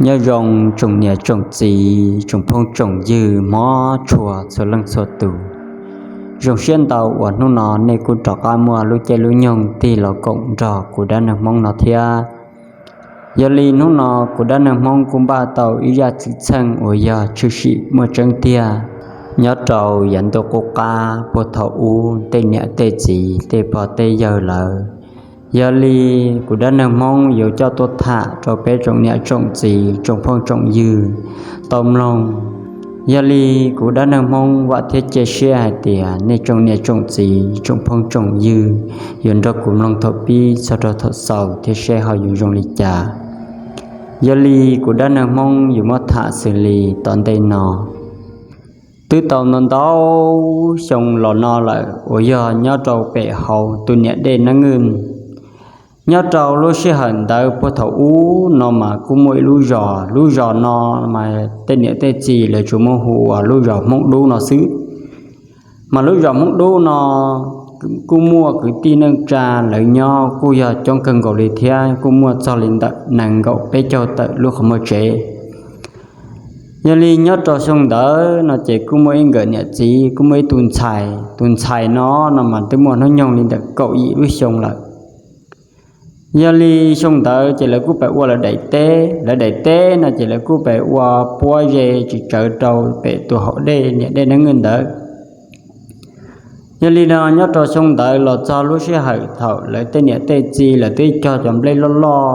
Nyob zoo tsoom niam tsoom txiv, tsoom phooj tsoom ywg hmov tshua txhua leej txhua tus. Zoo siab ntau uas hnub no nej kuj rov qab muaj lub caij lub nyoog tig los koom nrog kuv dab neeg Hmoob no thiab. Yog li hnub no kuv dab neeg Hmoob kuj npaj tau ib zaj txwm txheej uas yog tshwm sim muaj tseeb tiag nyob rau yav ntuj qub qab puag thaum ub tej niam tej txiv tej pog tej yawg lawm. Yog li kuv dab neeg Hmoob yuav coj tuaj tham rau peb tsoom niam tsoom txiv tsoom phooj tsoom ywg tau mloog. Yog li kuv dab neeg Hmoob vam thiab cia siab hais tias nej tsoom niam tsoom txiv tsoom phooj tsoom ywg yuav nrog kuv mloog thaum pib txog rau thaum xaus thiab seb ho yuav zoo li cas. Yog li kuv dab neeg Hmoob yuav muab tham xws li tom ntej no. Twb tau ntau ntau xyoo los no lawm uas yog nyob rau pem hauv tus niam dej Nab Nwj. Nyob rau lub sij hawm ntawd puag thaum ub no mas kuj muaj ib lub zos, lub zos no mas tej niam tej txiv lawv tsuas muaj hu ua lub zos Hmoob Dub no xwb. Mas lub zos Hmoob Dub no kuj muaj kwv tij neej tsa lawv nyob kuj yog coob kawg nkaus li thiab, kuj muaj txog li ntawm nees nkaum peb caug tawm lub qhov muag tsev. Yog li nyob rau xyoo ntawd no ces kuj muaj ib nkawm niam txiv kuj muaj ib tug ntxhais, tus ntxhais no no mas twb muaj hnub nyoog li ntawm kaum yim lub xyoo lawm. Yog li xyoo ntawd ces lawv kuj pais ua lawv daim teb, lawv daim teb no ces lawv kuj pais ua puab ze tsis tsawv rau pem tus hauv dej niam dej Nab Nwj ntawd. Yog li no nyob rau xyoo ntawd los txog lub sij hawm thaum lawv tej niam tej txiv lawv twb cog cov nplej loj loj,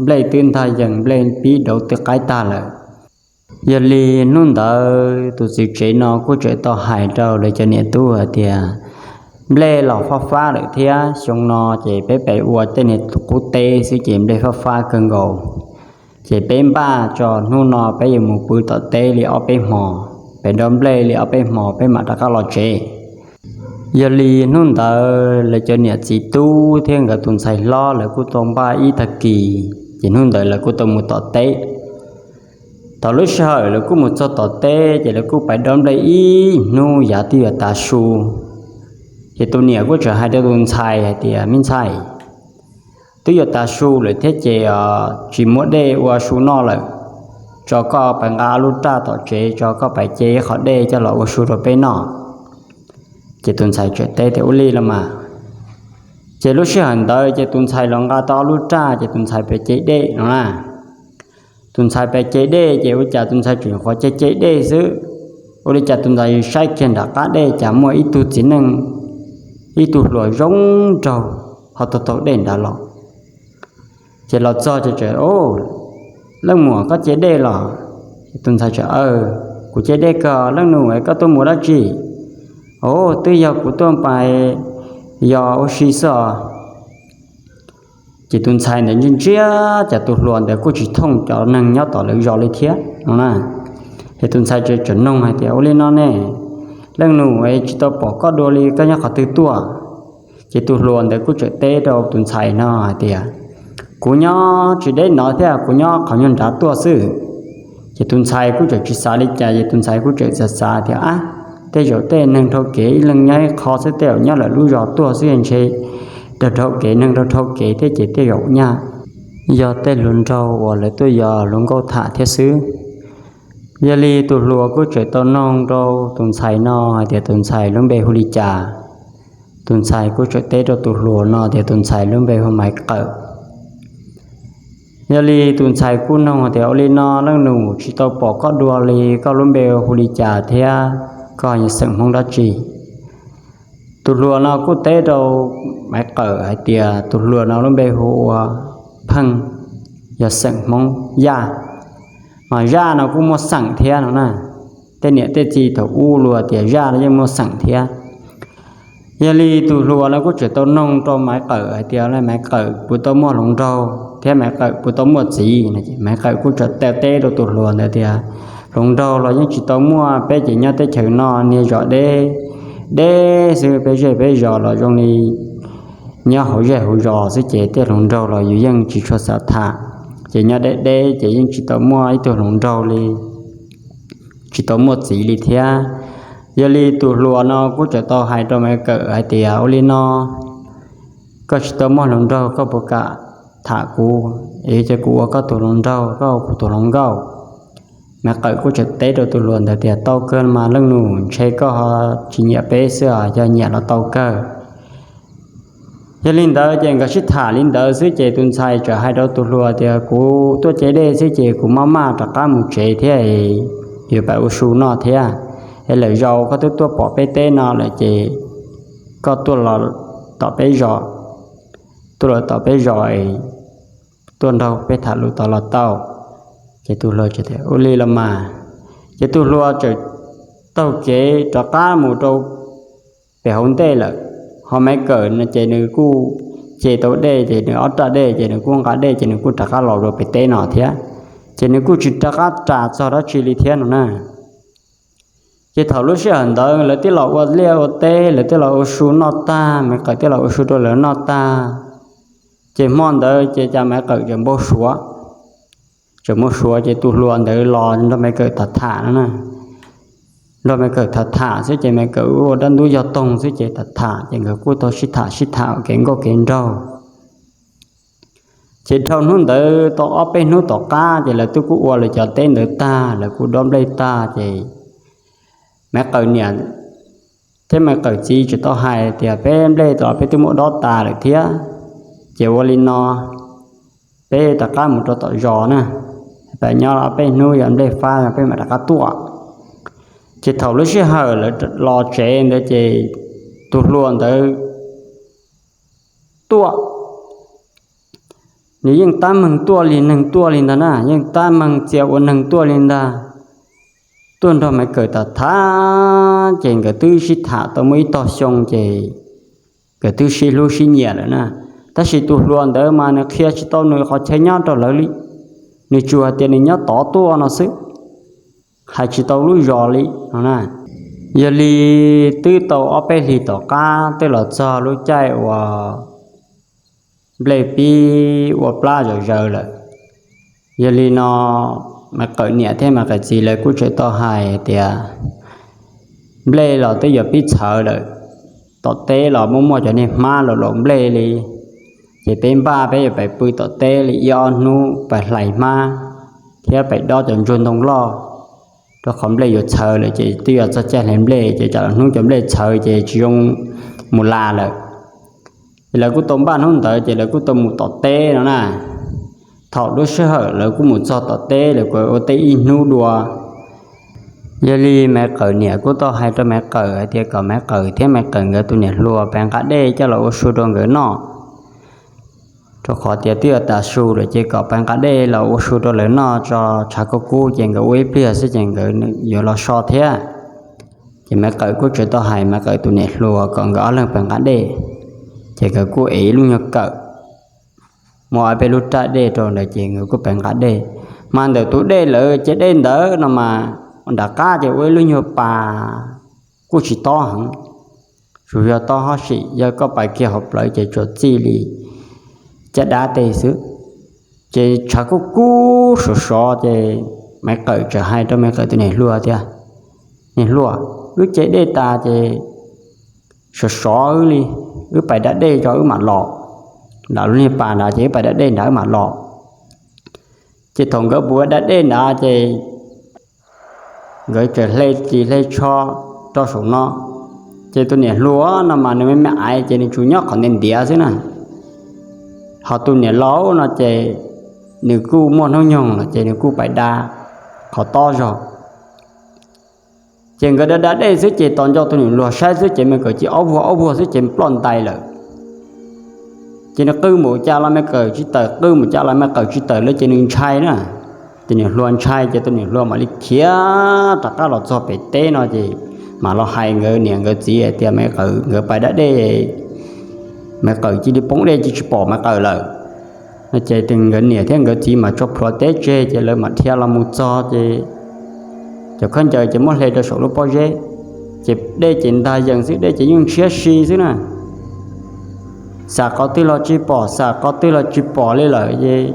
nplej twb ntag yees, nplej pib dauv twb qaib tag lawm. Yog li hnub ntawd tus txiv tsev no kuj tseem tau hais rau lawv cov niam tub hais tias, nplej los fab fab lawm thiab, xyoo no ces peb pais ua tej niag qub teb xwb ces nplej fab fab kawg nkaus. Ces peb npaj tso hnub no peb yuav mus pw tom teb li ob peb hmos, peb dob nplej li ob peb hmos peb mam rov qab los tsev. Yog li hnub ntawd lawv cov niam txiv tub thiab nkawd tus ntxhais hlob lawv kuj tau npaj ib tag kis, ces hnub ntawd lawv kuj tau mus tom teb. Thaum lub sij hawm lawv kuj mus txog tom teb ces lawv kuj pais dob nplej ib hnub yav twb yuav tav su. Ces tus niam kuj tseem hais rau tus ntxhais hais tias, me ntxhais, twb yuav tav su lawm thiab ces tsis muaj dej ua su noj lawm, tso koj pais nqa lub raj tom tsev tso koj pais ce ib qho dej coj los ua su rau peb noj. Ces tus ntxhais tseem teb tias, ua li los mas. Ces lub sij hawm ntawd ces tus ntxhais los nqa tau ob lub raj ces tus ntxhais pais ce dej no na. Tus ntxhais pais ce dej ces ua cas tus ntxhais tseem nyuam qhuav ce ce dej xwb, ua li cas tus ntxhais saib kiag nram qab dej cas muaj ib tug txiv neej, ib tug hluas zoo nraug ho taug taug dej nrad los. Ces los txog ces, leej muam, koj ce dej los? Tus ntxhais teb, kuv ce dej kawg leej nus, koj tuaj mus dab tsi? Au, twb yog kuv tuaj pais yos ua si xwb os. Ces tus ntxhais ntawd ntsia ntsia cas tus hluas ntawd kuj tsis thooj cov neeg nyob tom lawv zos li thiab no na. Ces tus ntxhais tseem noog hais tias, ua li no ne, leej nus, tsis tau pom koj dua li, koj nyob qhov twg tuaj? Ces tus hluas ntawd kuj tseem teb rau tus ntxhais no hais tias, kuv nyob tsis deb no thiab, kuv nyob qhov nyuag nrad tuaj xwb. Ces tus ntxhais kuj tseem tsis xav li cas, ces tus ntxhais kuj tseem xav xav tias, ab, tej zaum tej neeg dhau kev ib leeg nyob ib qho xwb, tej zaum nyob lawm lub zos tuaj xwb ntshe, dhau kev neeg dhau kev thiab ces tej zaum nyaj yog tej hluas nraug uas lawv tuaj yos hluas nkauj tham thiab xwb. Yog li tus hluas kuj tseem tau noog rau tus ntxhais no hais tias tus ntxhais lub npe hu li cas. Tus ntxhais kuj tseem teb rau tus hluas no tias tus ntxhais lub npe hu Maiv Qawm. Yog li tus ntxhais kuj noog tias, ua li no leej nus, tsis tau pom koj dua li, koj lub npe hu li cas thiab koj yog xeem Hmoob dab tsi? Tus hluas no kuj teb rau Maiv Qawm hais tias tus hluas no lub npe hu ua Pheej, yog xeem Hmoob Yaj. Mas Yaj no kuj muaj xeem thiab no na. Tej niam tej txiv thaum ub luag tias Yaj no yeej muaj xeem thiab. Yog li tus hluas no kuj tseem tau noog rau Maiv Qawm hais tias, Maiv Qawm puas tau muaj hluas nraug thiab Maiv Qawm puas tau muaj txiv? Maiv Qawm kuj tseem tau teb rau tus hluas ntawd tias, hluas nraug los yeej tsis tau muaj, peb ces nyob teb chaws no niag zos deb deb xwb, peb zej peb zos los zoo li nyob hauv zej hauv zos xwb ces tej hluas nraug los yus yeej tsis tshua xav tham. Ces nyob deb deb ces yeej tsis tau muaj ib tug hluas nraug li, tsis tau muaj txiv li thiab. Yog li tus hluas no kuj tseem tau hais rau Maiv Qawm hais tias, ua li no, koj tsis tau muaj hluas nraug koj puas kam tham kuv, es cia kuv ua koj tus hluas nraug, koj ua kuv tus hluas nkauj. Maiv Qawm kuj tseem teb rau tus hluas ntawd tias, Tau kawg mas leej nus, ntshe koj ho tsis nyiam peb xwb os, yog nyiam los tau kawg. Yog li ntawd ces nkawd sib tham li ntawd xwb ces tus ntxhais txawm hais rau tus hluas tias, Kuv tuaj ce dej xwb ces kuv maj maj rov qab mus tsev thiab, yuav pab ua su noj thiab. Es lwm zaus koj twb tuaj pom peb teb no lawm ces koj tuaj los tom peb zos, tuaj los tom peb zos es tuaj nrog peb tham lus tod los tau. Ces tus hluas tias, Ua li los mas. Ces tus hluas txawm taug kev rov qab mus rau pem hauv ntej lawm. Ho Maiv Kawm no ces nws kuj ce tau dej ces nws ob raj dej ces nws kuj nqa dej ces nws kuj rov qab los rau pem teb no thiab. Ces nws kuj tsis rov qab ras txog dab tsi li thiab no na. Ces thaum lub sij hawm ntawd lawv twb los ua liaj ua teb, lawv twb los ua su noj tag, Maiv Qawm twb los ua su rau lawv noj tag, ces hmo ntawd ces cas Maiv Qawm tseem npau suav, tseem npau suav ces tus hluas ntawd los nrog Maiv Kawm tham tham no na. Nrog Maiv Kawm tham tham xwb ces Maiv Kawm ua dab ntub yog toog xwb ces tham tham ces nkawd kuj tau sib tham sib tham kev nkauj kev nraug. Ces dhau hnub ntawd tau ob peb hnub tom qab ces lawv twb kuj ua lawv cov teb ntawd tag, lawv kuj dob nplej tag ces Maiv Qawm niam thiab Maiv Qawm txiv tseem tau hais tias, Peb nplej los peb twb muab dob tas lawm thiab, ces ua li no, peb rov qab mus rau tom zos na, peb nyob ob peb hnub yog nplej fab peb mam rov qab tuaj. Ces thaum lub sij hawm lawv los tsev ntawd ces tus hluas ntawd tuaj, nws yeej tab meeg tuaj li neeg tuaj li ntag na, yeej tab meeg txia ua neeg tuaj li ntag. Tuaj nrog Maiv Kawm tham tham ces nkawd twb sib tham tau muaj ib tog xyoo ces nkawd twb sib hlub sib nyiam lawm na. Tab sis tus hluas ntawd mas nws qhia tsis tau nws qhov chaw nyob rau lawv li, nws tsuas hais tias nws nyob tod tuaj no xwb, hais tsis tau lub zos li no na. Yog li twb tau ob peb hlis tom qab twb los txog lub caij uas nplej pib ua plab zom zaws lawm. Yog li no Maiv Qawm niam thiab Maiv Qawm txiv lawv kuj tseem tau hais tias, Nplej los twb yuav pib txhawv lawm, tom teb los muaj muaj cov niag hmab los laum nplej li, ces peb npaj peb yuav pais pw tom teb li ib ob hnub pais hlais hmab thiab pais dob cov ntsuag ntoo loj, rau qhov nplej yuav txhawv lawm ces twb yuav txog caij hlais nplej ces tsam hnub cov nplej txhawv ces tsis zoo mus las lawm. Ces lawv kuj tau npaj hnub ntawd ces lawv kuj tau mus tom teb no na. Thaum lub sij hawm lawv kuj mus txog tom teb lawv kuj ua teb ib hnub dua. Yog li Maiv Qawm niam kuj tau hais rau Maiv Qawm hais tias kom Maiv Qawm thiab Maiv Qawm nkawd tus niam hluas pais nqa dej coj los ua su rau nkawd noj, rau qhov tias twb yuav tas su lawm ces kom pais nqa dej los ua su rau lawv noj tso, tshav kub kub ces nkawd ua ib pliag xwb ces nkawd yuav los so thiab. Ces Maiv Qawm kuj tseem tau hais Maiv Qawm tus niam hluas kom nkawd ob leeg pais nqa dej, ces nkawd kuj ev ib lub nyuag kawm, muaj ob peb lub raj dej rau ntawd ces nkawd kuj pais nqa dej. Mas ntawm tus dej lawv ce dej ntawd no mas nram qab ces ua ib lub nyuag pas kuj tsis tob heev, tsuas yog tob hab sim, yog koj pais kiag hauv plawv ces tsuas txij li caj dab tej xwb. Ces tshav kub kub sov sov ces Maiv Qawm txawm hais rau Maiv Qawm tus niam hluas tias, Niam hluas, wb ce dej tas ces sov sov wb li, wb pais da dej tso wb mam los. Nram lub niag pas nrad ces wb pais da dej nrad wb mam los. Ces thaum nkawd mus da dej nrad ces nkawd txawm hle ris hle tsho rau saum no. Ces tus niam hluas no mas nws me me aiv ces nws tsuas nyob qhov ntiav ntiav xwb na. Ho tus niam laus no ces nws kuj muaj hnub nyoog lawm ces nws kuj pais da qhov tob zog. Ces nkawd da da dej xwb ces tos nco tus niam hluas saib xwb ces Maiv Qawm cia ob vuag ob vuag xwb ces ploj ntais lawm. Ces nws qw mus cas los Maiv Qawm tsis tawm, qw mus cas los Maiv Qawm tsis tawm li ces nws ntshai na. Tus niam hluas ntshai ces tus niam hluas mam li khiav rov qab los txog pem teb no ces mam los hais nkawd niam nkawd txiv hais tias Maiv Qawm nkawd pais da dej, Maiv Qawm cia li poob dej cia tsis pom Maiv Qawm lawm. No ces nkawd niam thiab nkawd txiv mas tso plhuav teb tseg ces lawv mam dhia los mus txog ces cov khaub ncaws ces muab hle rau saum lub pob zeb, ces dej ces ntag yees xwb, dej ces yeej ntshiab si xwb na. Xam qhov twg los tsis pom, xam qhov twg los tsis pom li lawm es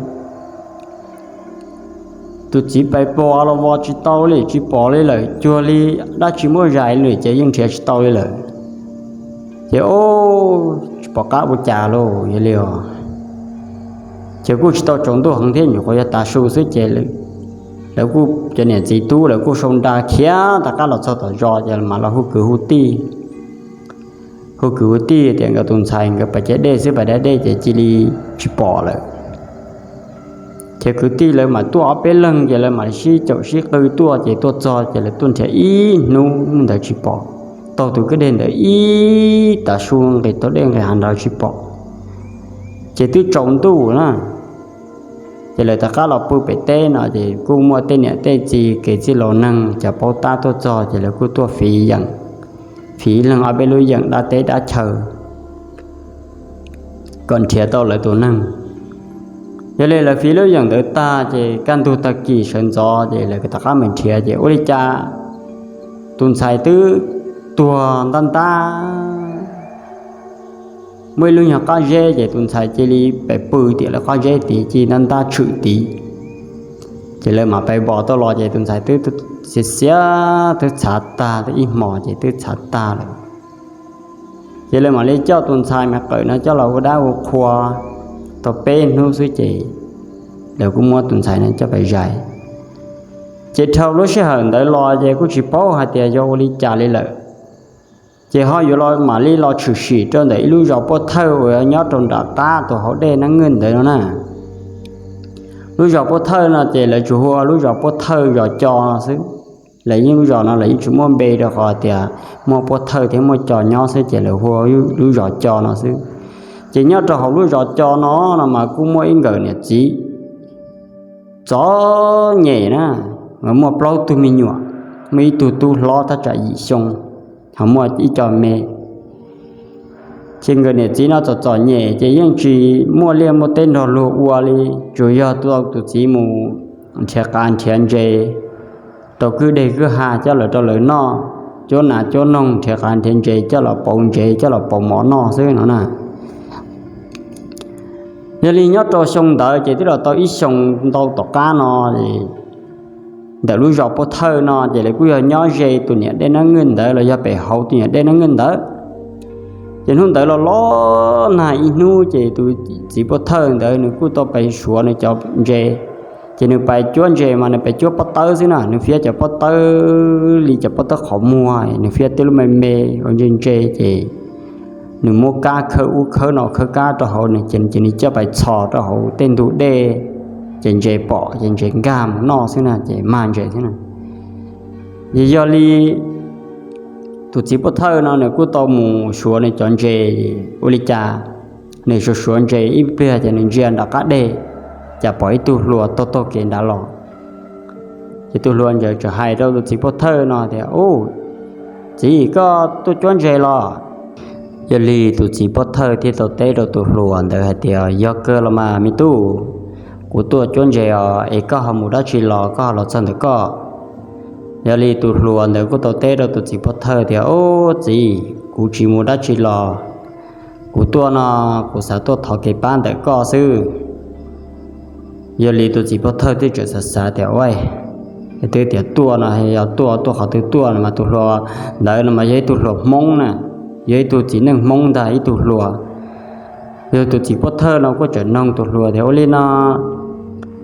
tus txiv pais pos los vos tsis tau li, tsis pom li lawm, cuag li dab tsi muab zais li ces yeej nrhiav tsis tau li lawm. Ces o, tsis pom qab ua cas lauj, yog li os. Ces kuj tsis tau tsaus ntuj heev thiab, nyuam qhuav yog tav su xwb ces lawv kuj, cov niam txiv tub lawv kuj sau nra khiav rov qab los txog tom zos ces mam los hu kwv hu tij, hu kwv hu tij tias nkawd tus ntxhais nkawd pas cav dej xwb, pas da dej ces cia li tsis pom lawm. Ces kwv tij lawv mam tuaj ob peb leeg ces lawv mam sib caum sib qw tuaj, ces tuaj txog ces lawv tuaj nrhiav ib hnub ntawd tsis pom, taug tus kwj deg ntawd ib tav su nqis taug dej nqis hav nrad tsis pom. Ces twb tsaus ntuj na, ces lawv rov qab los pw pem teb no ces kuj muaj tej niam tej txiv kev txij laus neeg cov paub tab tuaj txog ces lawv kuj tuaj fiv yeem, fiv leeg ob peb lub yeem dab teb dab chaw kom nrhiav tau lawv tus neeg. Yog li lawv fiv lub yeem ntawd tag ces kaj ntug tag kis sawv ntxov ces lawv rov qab mus nrhiav ces ua li cas tus ntxhais twb tuag ntab ntab, muaj ib lub nyuag qab zeb ces tus ntxhais cia li pem pw tim lawv qab zeb tid, cia li ntab ntab tshwm tid. Ces lawv mam pes npos tuaj los ces tus ntxhais twb xiav xiav, twb txhav tag, twb ib hmos ces twb txhav tag lawm. Ces lawv mam li coj tus ntxhais me qawm no coj los ua dab ua qhua tau peb hnub xwb ces lawv kuj muab tus ntxhais no coj pes zais. Ces dhau lub sij hawm ntawd los ces kuj tsis paub hais tias yog ua li cas li lawm. Ces ho yuav los mam li los tshwm sim rau ntawm ib lub zos Puab Thawj uas nyob rau nram qab tus hauv dej Nab Nwj ntawd no na. Lub zos Puab Thawj no ces lawv tsuas hu ua lub zos Puab Thawj zos Co no xwb. Lawv yeej lub zos no lawv yeej tsis muaj npe rau qhov tias muaj Puab Thawj thiab muaj Co nyob xwb ces lawv hu ua lub zos Co no xwb. Ces nyob rau hauv lub zos Co no no mas kuj muaj ib nkawm niam txiv txom nyem na, muaj plaub tug me nyuam, muaj ib tug tub hlob thaj tsam yim xyoo, ho muaj ib co me. Ces nkawm niam txiv no txom txom nyem ces yeej tsis muaj liaj muaj teb nrog luag ua li, tsuas yog tau tus txiv mus nrhiav qav nrhiav ntses rau kwj deg kwj ha coj los rau lawv noj, cuab nas cuab noog nrhiav qav nrhiav ntses coj los pauv ntses coj los pauv mov noj xwb no na. Yog li nyob rau xyoo ntawd ces twb los tau ib xyoo ntau tom qab no, ntawm lub zos Puab Thawj no ces lawv kuj yog nyob ze tus niam dej Nab Nwj ntawd los yog pem hauv tus niam dej Nab Nwj ntawd. Ces hnub ntawd los los nag ib hnub ces tus txiv Puab Thawj ntawd nws kuj tau pais suav nws cov ntses. Ces nws pais cuab ntses mas nws pais cuab pob tawb xwb na, nws fiab cov pob tawb li cov pob tawb qhov muag, nws fiab tej lub me me ua ntse ntse ces nws muab kab khawb ub khawb no khawb kab rau hauv nws ces nws coj pais txhos rau hauv tej ntug dej, ces ntses pom ces ntses nkag mus noj xwb na ces mag ntses xwb na. Ces yog li tus txiv Puab Thawj no nws kuj tau mus suav nws cov ntses, ua li cas nws suav suav ntses ib pliag ces nws ntsia nram qab deg, cas pom ib tug hluas taug taug kev nrad los. Ces tus hluas ntawd txawm hais rau tus txiv Puab Thawj no tias, Ub, txiv, koj tuaj cuab ntses los? Yog li tus txiv Puab Thawj thiaj tau teb rau tus hluas ntawd hais tias, Yog kawg los mas me tub, kuv tuaj cuab ntses os, es koj ho mus dab tsi los koj ho los txog ntawm koj? Yog li tus hluas ntawd kuj tau teb rau tus txiv Puab Thawj tias, Ub txiv, kuv tsis mus dab tsi los, kuv tuaj no kuv xav tuaj thov kev pab ntawm koj xwb. Yog li tus txiv Puab Thawj thiaj txawm xav xav tias, Ua, twb tias tuaj no yog tuaj tuaj qhov twg tuaj no mas tus hluas ntawd no mas yog ib tug hluas Hmoob na, yog ib tug txiv neej Hmoob ntag ib tug hluas. Yog tus txiv Puab Thawj no kuj txawm noog tus hluas tias, Ua li no,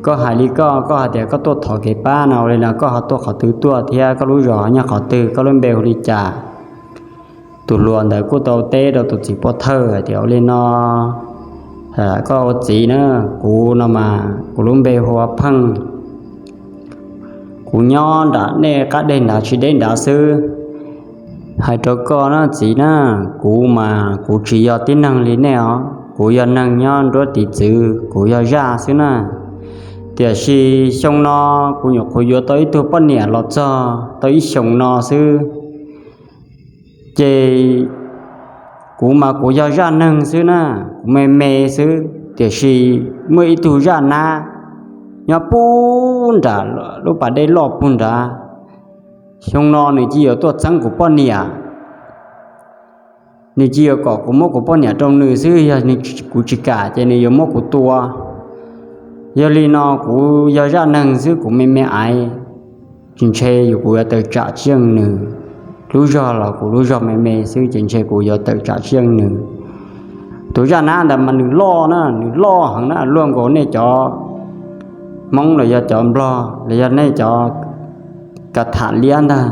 koj hais li koj, koj hais tias koj tuaj thov kev pab no, ua li no koj ho tuaj qhov twg tuaj thiab koj lub zos nyob qhov twg, koj lub npe hu li cas? Tus hluas ntawd kuj tau teb rau tus txiv Puab Thawj hais tias, Ua li no, koj ua txiv na, kuv no mas kuv lub npe hu ua Pheej, kuv nyob nram nej qab deg nrad tsis deb nrad xwb. Hais rau koj na txiv na, kuv mas kuv tsis yog tib neeg li nej os, kuv yog neeg nyob nruab tiv txwv, kuv yog zaj xwb na. Tiam sis xyoo no kuv nyuam qhuav yuav tau ib tug poj niam los txog tau ib xyoos no xwb. Ces kuv mas kuv yog zaj neeg xwb na, kuv me me xwb, tiam sis muaj ib tug zaj nab nyob puag nram lub pas dej loj puag nrad. Xyoo no nws cia li yuav tuaj txeeb kuv poj niam. Nws cia li yuav kom kuv muab kuv poj niam rau nws xwb, yog kuv tsis kam ces nws yuav muab kuv tua. Yog li no kuv yog zaj neeg xwb, kuv me me aiv, tsis ntshe yus kuv yuav tawm tsam tsis yeej nws. Lub zog los kuv lub zog me me xwb ces ntshe kuv yuav tawm tsam tsis yeej nws. Tus zaj nab ntawd mas nws loj na, nws loj heev na, luaj nkaus nej cov Hmoob los yog cov Nplog los yog nej cov kav tham liab ntag.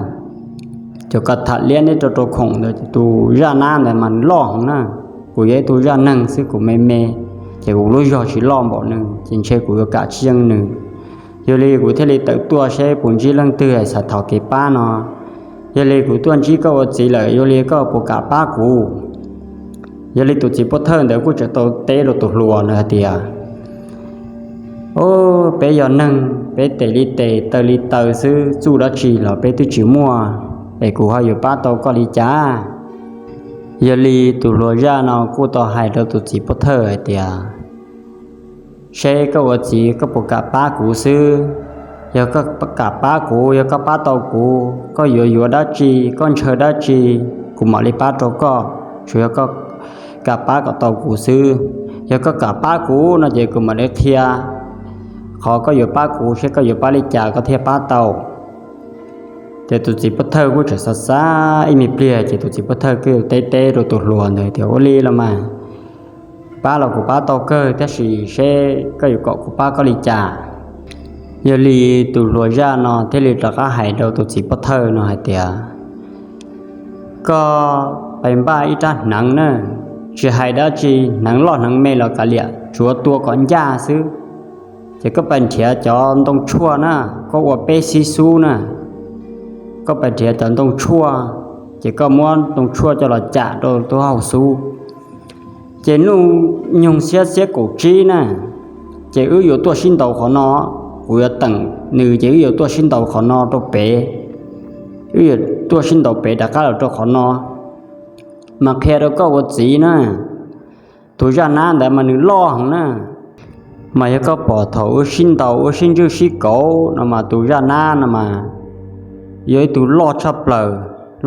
Cov kav tham liab neb rau rau khoom ntawd, tus zaj nab ntawd mas nws loj heev na. Kuv yog ib tug zaj neeg xwb, kuv me me, ces kuv lub zog tsis loj npaum nws, ces ntshe kuv yuav kam tsis yeej nws. Yog li kuv thiaj li tawm tuaj seb puas ntsib leej twg xav thov kev pab no. Yog li kuv tuaj ntsib koj ua txiv lawm, yog li koj puas kam pab kuv? Yog li tus txiv pov thawj ntawd kuj tseem tau teb rau tus hluas ntawd hais tias, Au, peb yog neeg, peb tes li tes, taw li taw xwb, txuj dab tsi los peb twb tsis muaj, es kuv ho yuav pab tau koj li cas? Yog li tus hluas zaj no kuj tau hais rau tus txiv pov thawj hais tias, Seb koj ua txiv koj puas kam pab kuv xwb. Yog koj kam pab kuv, yog koj pab tau kuv, koj yuav yuav dab tsi, koj ntshaw dab tsi, kuv mam li pab rau koj, tsuas yog koj kam pab kom tau kuv xwb. Yog koj kam pab kuv no ces kuv mam li qhia qhov koj yuav pab kuv, seb koj yuav pab li cas koj thiaj pab tau. Ces tus txiv pov thawj kuj tseem xav xav ib me pliag, ces tus txiv pov thawj kuj teb teb rau tus hluas ntawd tias, Ua li los mas, pab los kuv pab tau kawg, tab sis seb koj yuav kom kuv pab koj li cas? Yog li tus hluas zaj no thiaj li rov qab hais rau tus txiv pov thawj no hais tias, Koj pais npaj ib rab hneev na, tsis hais dab tsi, hneev loj hneev me los kav liam, tsuav tua kom ncaj xwb. Ces koj pais nrhiav cov ntoo tshuaj na, koj ua peb xib xub na, koj pais nrhiav cov ntoo tshuaj, ces koj muab ntoo tshuaj coj los cam rau tub hauv xub. Ces hnub nyoog xiab xiab kaum tsib na, ces wb yuav tuaj sib ntaus qhov no, kuv yuav teem nws ces wb yuav tuaj sib ntaus qhov no rau pem, wb yuav tuaj sib ntaus pem rov qab los rau qhov no. Mas qhia rau koj ua txiv na, tus zaj nab ntawd mas nws loj heev na. Mas yog koj pom thaum wb sib ntaus wb sib ntswj sib kauv no mas tus zaj nab no mas yog ib tug loj tshaj plaws,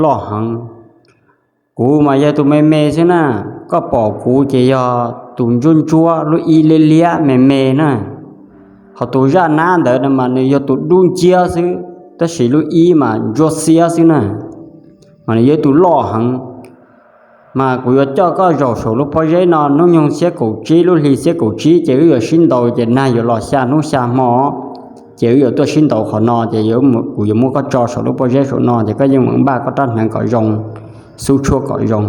loj heev. Kuv mas yog tus me me xwb na, koj pom kuv ces yog tus ntsuab ntsuab lub ib liab liab me me na. Ho tus zaj nab ntawd no mas nws yog tus dub nciab xwb, tab sis lub ib mas ntsuab xiab xwb na, mas nws yog ib tug loj heev. Mas kuv yuav coj koj zaum saum lub pob zeb no, hnub nyoog xiab kaum tsib lub hli xiab kaum tsib ces wb yuav sib ntaus ces nag yuav los xya hnub xya hmo, ces wb yuav tuaj sib ntaus qhov no ces kuv yuav muab koj tso saum lub pob zeb saum no ces koj yeej meem npaj koj rab hneev kom zoo, xub tshuaj kom zoo.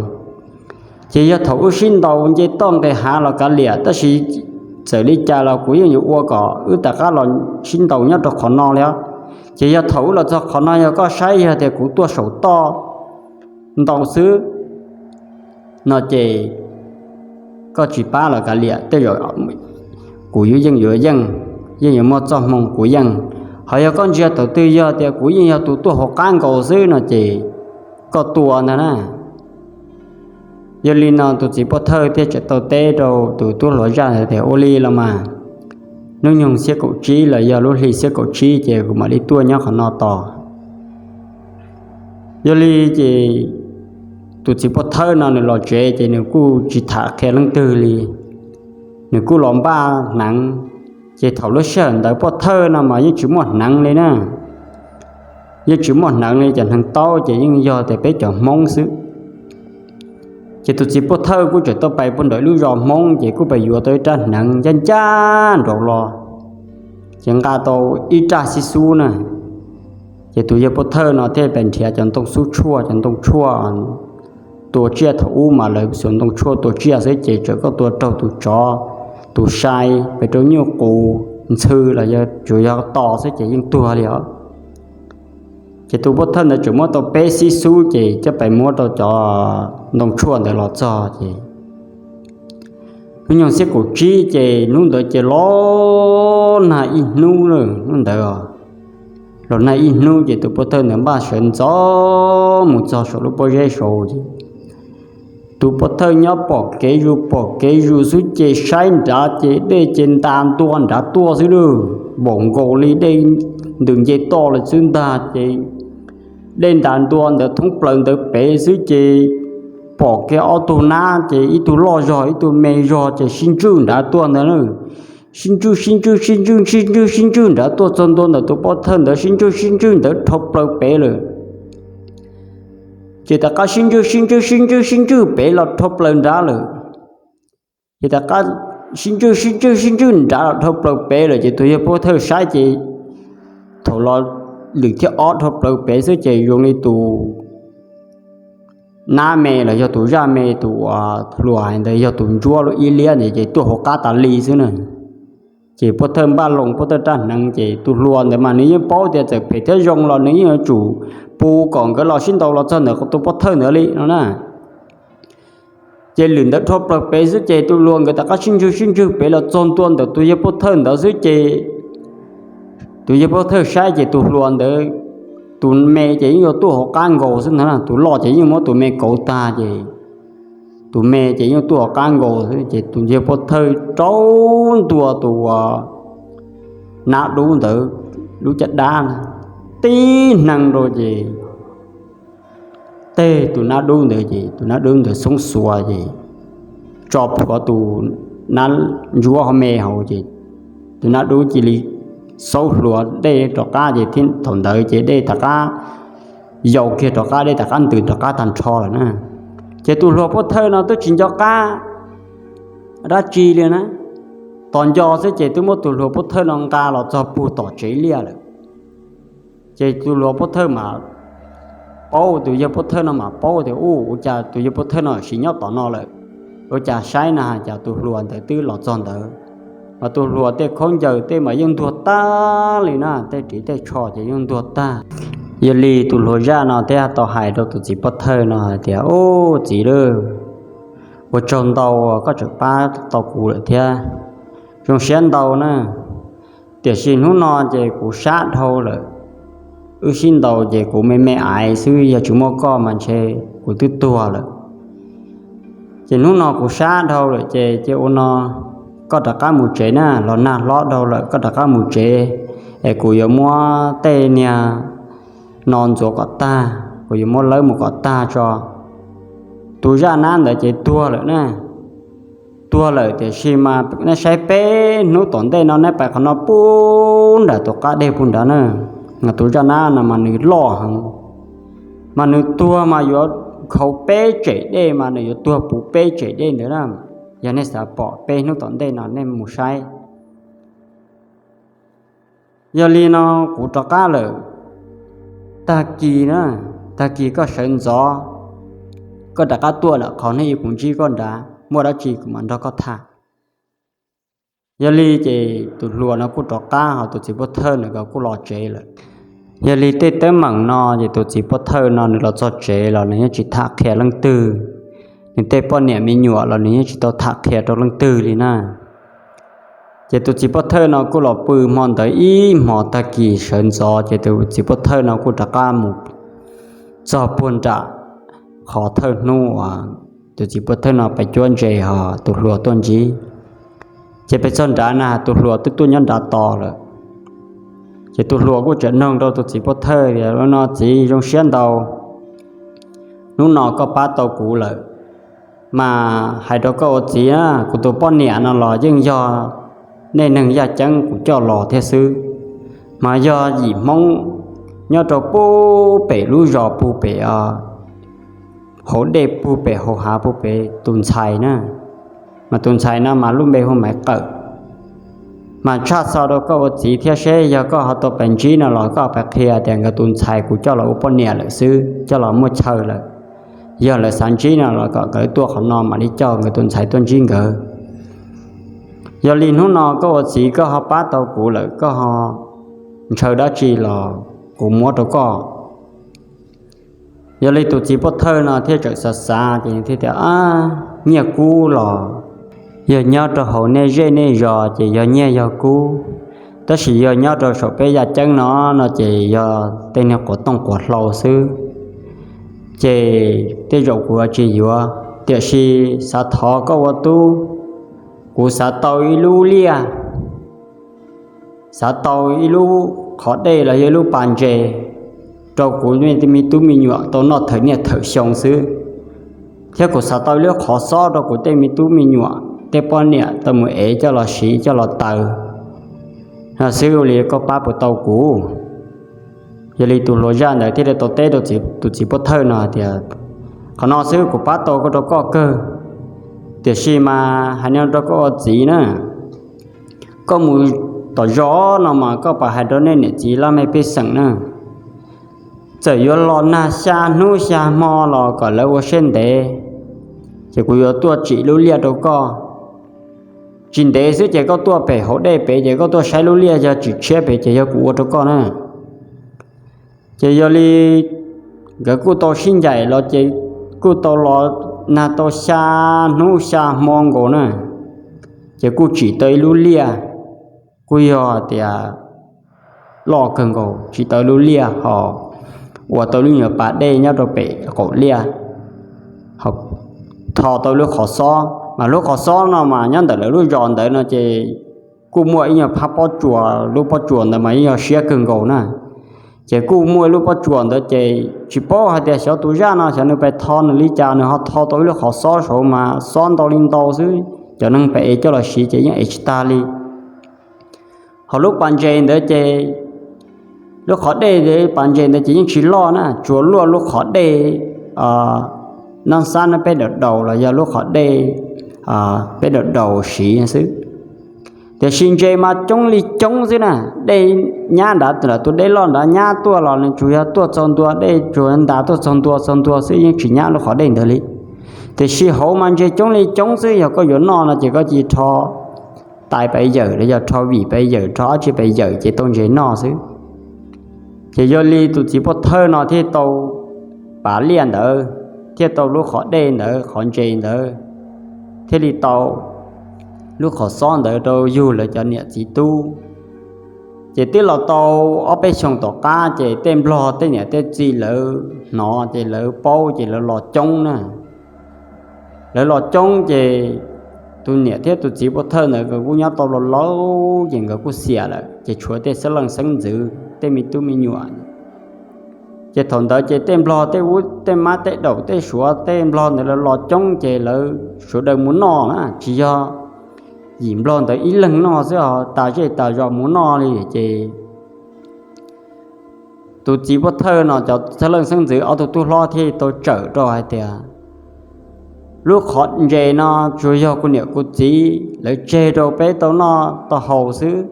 Ces yog thaum wb sib ntaus nce toj nqis hav los kav liam, tab sis txawm li cas los kuv yeej yuav ua kom wb rov qab los sib ntaus nyob rau qhov no li os. Ces yog thaum wb los txog qhov no yog koj saib yog tias kuv tuaj saum toj ntaus xwb no ces koj tsis pab los kav liam, tej zaum kuv yuav yeej yuav yeej, yeej yuav muaj txoj hmoo kuv yeej. Ho yog koj ntsia thaum twg yog tias kuv yeej yog tus tuaj hauv qab nkaus xwb no ces koj tua ntag na. Yog li no tus txiv pov thawj thiaj tseem tau teb rau tus tub hluas zaj ntawd tias, Ua li los mas, hnub nyoog xiab kaum tsib los yog lub hli xiab kaum tsib ces kuv mam li tuaj nyob qhov no tos. Yog li ces tus txiv pov thawj no nws los tsev ces nws kuj tsis tham qhia leej twg li, nws kuj los npaj hneev. Ces thaum lub sij hawm ntawd pov thawj no mas yeej tsis muaj hneev li na, yeej tsis muaj hneev li, cov hneev taub ces yeej yog tias peb cov Hmoob xwb. Ces tus txiv pov thawj kuj tseem tau pais puag nram lub zos Hmoob ces kuj pais yuav tau ib rab hneev ncaj ncaj nraud los, ces nqa tau ib raj xib xub na. Ces tus yawg pov thawj no thiaj pais nrhiav cov ntoo xub tshuaj, cov ntoo tshuaj tua tsiaj, thaum ub mas lawv xuas ntoo tshuaj tua tsiaj xwb ces txawm koj tua raug tus tsov, tus sai, pes rau nyuj qus, ntxhw los yog tsuas yog tos xwb ces yeej tuag li os. Ces tus pov thawj ntawd tseem muab tau peb xib xub ces coj pais muab rau cov ntoo tshuaj ntawd los txog ces hnub nyoog xiab kaum tsib ces hnub ntawd ces los nag ib hnub lawm, hnub ntawd los nag ib hnub ces tus pov thawj ntawd npaj sawv ntxov mus txog saum lub pob zeb saud ces tus pov thawj nyob pom kev zus pom kev zus xwb ces saib nrad ces dej ces ntas ntua nrad tuaj xwb lawm, npaum nkaus li dej ntws nce toj lawm xwb ntag ces dej ntas ntua ntawd thoob plaws ntawd pem xwb ces pom kiag ob tug nab ces ib tug loj zog ib tug me zog ces sib ntswj nrad tuaj ntawd na. Sib ntswj sib ntswj sib ntswj sib ntswj sib ntswj nrad tuaj txog ntua ntawm tus pov thawj ntawd sib ntswj sib ntswj ntawd rho plaws pem lawm. Ces tom qab sib ntswj sib ntswj sib ntswj sib ntswj pem los rho plaws nrad lawm. Ces tom qab sib ntswj sib ntswj sib ntswj nrad los dhau plaws pem lawm ces tus yawg pov thawj saib ces thaum los lwm thib ob dhau plaws pem xwb ces zoo li tus nab me los yog tus zaj me, tus uas hluas hais ntawd yog tus ntsuab lub ib liab ntawd ces tuaj hauv qab tas li xwb na. Ces pov thawj npaj loo pov thawj rab hneev ces tus hluas ntawd mas nws yeej paub tias txawm phem thiab zoo los nws yeej yuav tsum pu kom nkawd los sib ntaus los txog ntawm tus pov thawj ntawd li no na. Ces lwm ntawd dhau plaws pem xwb ces tus hluas nkawd tom qab sib ntswj sib ntswj pem los txog ntua ntawm tus yawg pov thawj ntawd xwb ces tus yawg pov thawj saib ces tus hluas ntawd, tus me ces yeej yuav tuaj hauv qab nkaus xwb ntag, tus loj ces yeej muab tus me kauv tag ces tus me ces yeej tuaj hauv qab nkaus xwb ces tus yawg pov thawj rau ntua tus nab dub ntawd lub caj dab na, tib hneev rau ces tej tus nab dub ntawd ces tus nab dub ntawd xoob xuas ces tso plhuav tus nab ntsuab hauv me hauv ces tus nab dub cia li xaub hluas dej rov qab ces thaum ntawd ces dej tom qab yau kiag rov qab, dej tom qab ntws rov qab tag nrho lawm na. Ces tus hluas pov thawj no twb tsis nco qab dab tsi li na, tos nco xwb ces twb muab tus hluas pov thawj no nqa los txog puag tom tsev liaj lawm. Ces tus hluas pov thawj mas paub, tus yawg pov thawj no mas paub tias ua cas tus yawg pov thawj no sim nyob tom no lawm, ua cas saib na cas tus hluas ntawd twb los txog ntawd. Mas tus hluas tej khaub ncaws tej mas yeej ntuag tag li na, tej ris tej tsho ces yeej ntuag tag. Yog li tus hluas zaj no thiaj tau hais rau tus txiv pov thawj no hais tias, Ub, txiv lauj, ua tsaug ntau uas koj tseem pab tau kuv lawm thiab, zoo siab ntau na. Tiam sis hnub no ces kuv sab dhau lawm, wb sib ntaus ces kuv me me aiv xwb, yog tsis muaj koj mas ntshe kuv twb tuag lawm. Ces hnub no kuv sab dhau lawm ces cia ua no, koj rov qab mus tsev na, los nag hlob dhau lawm, koj rov qab mus tsev es kuv yuav muab tej niag no ntxuav kom tag, kuv yuav muab lawb mus kom tag tso. Tus zaj nab ntawd ces tuag lawm na, tuag lawm tiam sis mas nej saib peb hnub tom ntej no neb pais qhov no pub nram tus qab dej pub nrad na, tus zaj nab no mas nws loj heev, mas nws tuag mas yuav khaus peb tsem dej mas nws yuav tuag puv peb tsem dej ntawd na. Yog nej xav pom peb hnub tom ntej no nej mus saib. Yog li no kuv rov qab lawm, tag kis na, tag kis koj sawv ntxov koj rov qab tuaj lawm qhov nej ib kuv ntsib koj nrad, muaj dab tsi kuv mam nrog koj tham. Yog li ces tus hluas no kuj rov qab, ho tus txiv pov thawj ntawd kuj los tsev lawm. Yog li tej teeb meem no ces tus txiv pov thawj no nws los txog tsev los nws yeej tsis tham qhia leej twg, nws tej poj niam me nyuam los nws yeej tsis tau tham qhia rau leej twg li na. Ces tus txiv pov thawj no kuj los pw hmo ntawd ib hmos, tag kis sawv ntxov ces tus txiv pov thawj no kuj rov qab mus txog puag nram qhov thawj hnub uas tus txiv pov thawj no pes cuab ntses ho tus hluas tuaj ntsib. Ces pes txog nrad na tus hluas twb tuaj nyob nrad tos lawm. Ces tus hluas kuj tseem noog rau tus txiv pov thawj tias, Ua no txiv, zoo siab ntau, hnub no koj pab tau kuv lawm. Mas hais rau koj ua txiv na, kuv tus poj niam no los yeej yog nej neeg yaj ceeb kuv coj los thiab xwb. Mas yog yim Hmoob nyob rau puag pem lub zos puag pem hauv dej puag pem hauv hav puag pem tus ntxhais na. Mas tus ntxhais no mas lub npe hu Maiv Qawm. Mas tshaj xov rau koj ua txiv thiab seb yog koj ho tau pais ntsib no los koj pais qhia tias nkawd tus ntxhais kuv coj los ua poj niam lawm xwb, coj los muaj chaw lawm. Yog lawv xav ntsib no los kom nkawd tuaj qhov no mam li coj nkawd tus ntxhais tuaj ntsib nkawd. Yog li hnub no koj ua txiv koj ho pab tau kuv lawm, koj ho ntshaw dab tsi los kuv muab rau koj. Yog li tus txiv pov thawj no thiaj tseem xav xav ces thiaj tias, Ab, nyiaj kub los yog nyob rau hauv nej zej nej zos ces yog nyiaj yog kub, tab sis yog nyob rau saum peb yaj ceeb no no ces yog tej niag quav tooj quav hlau xwb. Ces tej zaum kuv tsis yuav, tiam sis xav thov koj ua tub, kuv xav tau ib lub liaj, xav tau ib lub qhov dej los yog ib lub pas ntses rau kuv tej me tub me nyuam tau noj thawm niaj thawm xyoo xwb. Thiab kuv xav tau ib lub qhov xob rau kuv tej me tub me nyuam tej poj niam tau mus ev coj los siv coj los taws no xwb, ua li koj pab puas tau kuv? Yog li tus hluas zaj ntawd thiaj li tau teb rau tus txiv pov thawj no tias, Qhov no xwb kuv pab tau koj rau koj kawg. Tiam sis mas hais no rau koj ua txiv na, koj mus tom zos no mas koj pab hais rau nej niam txiv laj mej pej xeem na, txawm yuav los nag xya hnub xya hmo los kom lawv ua siab ntev, ces kuv yuav tuaj tsim lub liaj rau koj. Tsis ntev xwb ces koj tuaj pem hauv dej pem ces koj tuaj saib lub liaj yog tsis tshiab pem ces yog kuv ua rau koj na. Ces yog li nkawd kuj tau sib ncaim los ces kuj tau los nag tau xya hnub xya hmo nkaus na, ces kuj tsim tau ib lub liaj, kuj yog tias loj kawg nkaus, tsim tau ib lub liaj ho ua tau lub nyuag pas dej nyob rau pem qaum liaj, tho tau lub qhov xob. Mas lub qhov xob no mas nyob ntawm lawv lub zos ntawd no ces kuj muaj ib nyuag phab pob tsuas, lub pob tsuas ntawd mas yeej yog siab kawg nkaus na. Ces kuj muaj ib lub pob tsuas ntawd ces tsis paub hais tias xyov tus zaj no xyov nws pais tho nws li cas nws ho tho tau ib lub qhov xob saud mas xob ntau li ntau xwb, cov neeg pais ev coj los siv ces yeej ev tsis tag li. Ho lub pas ntses ntawd ces, lub qhov dej pas ntses ntawd ces yeej tsis loj na, tsuas luaj lub qhov dej nab xab nab peb daus daus los yog lub qhov dej peb daus daus siv xwb. Tiam sis ntses mas coob li coob xwb na, dej nyab nrad, tus dej loj nrad nyab tuaj los nws tsuas yog tuaj txog ntua, dej tsuas ntas tuaj txog ntua txog ntua xwb, yeej tsis nyab lub qhov dej ntawd li. Tiam sis hauv mas ntses coob li coob xwb, yog koj yuav noj no ces koj cia li rho tais pais yawm los yog rho vim pais yawm, rho dab tsi pais yawm ces tau ntses noj xwb. Ces yog li tus txiv pov thawj no thiaj tau pas liaj ntawd, thiaj tau lub qhov dej ntawd qhov ntses ntawd, thiaj li tau lub qhov xob ntawd rau yug lawv cov niam txiv tub. Ces twb los tau ob peb xyoos tom qab ces tej nplog tej niam tej txiv lawv hnov ces lawv paub ces lawv los coob na. Lawv los coob ces tus niam thiab tus txiv pov thawj ntawd nkawd kuj nyob tau laus laus ces nkawd kuj xiam lawm ces tshuav tej xeeb leej xeeb ntxwv tej me tub me nyuam. Ces thaum ntawd ces tej nplog tej ub tej mab tej daum tej suav tej nplog ntawd lawv los coob ces lawv sawv daws mus noj na, tsis yog yim nplog ntawd ib leeg noj xwb, tas zej tas zos mus noj li ces tus txiv pov thawj no cov xeeb leej xeeb ntxwv ob tug tub hlob thiaj tau tsawm rau hais tias, lub qhov ntses no tsuas yog kuv niam kuv txiv lawv tseg rau peb tau noj tau haus xwb.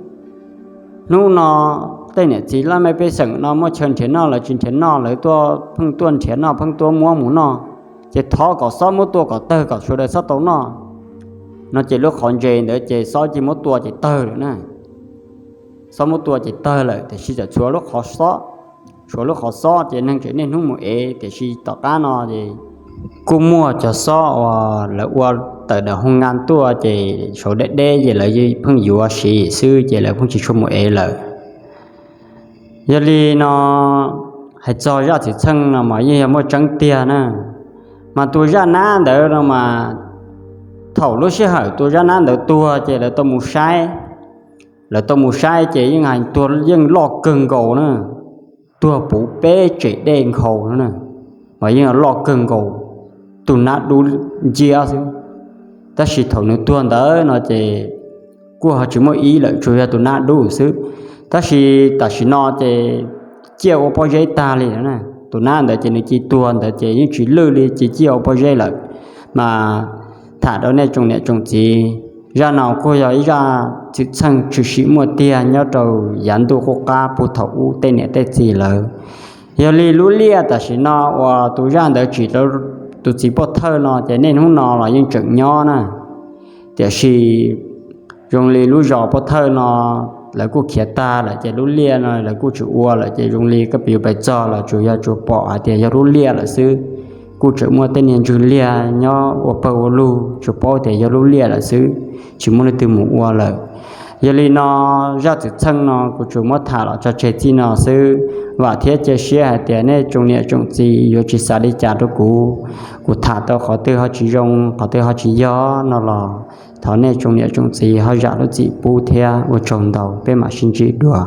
Hnub no tej niam txiv laj mej pej xeem no muaj chaw nrhiav noj lawv tsis nrhiav noj, lawv tuaj pheej tuaj nrhiav noj pheej tuaj muab mus noj, ces thov kom xob muab tua kom tawg kom sawv daws txhob tau noj. No ces lub qhov ntses ntawd ces xob cia muab tua ces tawg lawm na. Xob muab tua ces tawg lawm tiam sis txawm tshuav lub qhov xob, tshuav lub qhov xob ces neeg tseem niaj hnub mus ev, tiam sis tom qab no es kuj muaj cov xob uas lawv ua tawm daws hoo nka tuaj ces saud deb deb ces lawv pheej yuav siv xwb ces lawv pheej tsis tshua mus ev lawm. Yog li no, hais txog zaj txwm txheej no mas yeej yog muaj tseeb tiag na. Mas tus zaj nab ntawd no mas, thaum lub sij hawm tus zaj nab ntawd tuag ces lawv tau mus saib, lawv tau mus saib ces yeej hais tuag yeej loj kawg nkaus na, tuag puv peb tsem dej nkhaus na, mas yeej loj kawg nkaus, tus nab dub nciab xwb. Tab sis thaum nws tuag ntawd no ces kuj ho tsis muaj ib lawm, tsuas yog tus nab dub xwb. Tab sis tam sim no ces ciaj ua pob zeb tag li na. Tus nab ntawd ces nws cia tuag ntawd ces yeej tsis lwj li, cia ciaj ua pob zeb lawm. Mas tham rau nej tsoom niam tsoom txiv, zaj no kuj yog ib zaj txwm txheej tshwm sim muaj tiag nyob rau yav ntuj qub qab puag thaum ub tej niam tej txiv lawm. Yog li lub liaj tam sim no uas tus zaj ntawd tsim rau tus txiv pov thawj no ces niaj hnub no los yeej tseem nyob na. Tiam sis zoo li lub zos pov thawj no lawv kuj khiav tag lawm ces lub liaj no lawv kuj tsis ua lawm ces zoo li koj pem yuav pais txog los tsuas yog tsuas pom hais tias yog lub liaj lawm xwb. Kuj tseem muaj tej niag ntswg liaj nyob ua pawg ua lug tsuas paub tias yog lub liaj lawm xwb, tsis muaj leej twg mus ua lawm. Yog li no, zaj txwm txheej no kuv tsuas muab tham los tso tseg txij no xwb. Vam thiab cia siab hais tias nej tsoom niam tsoom txiv yuav tsis xav li cas rau kuv. Kuv tham tau qhov twg ho tsis zoo qhov twg ho tsis yog no los thov nej tsoom niam tsoom txiv ho zam lub txim pub thiab. Ua tsaug ntau, peb mam sib ntsib dua.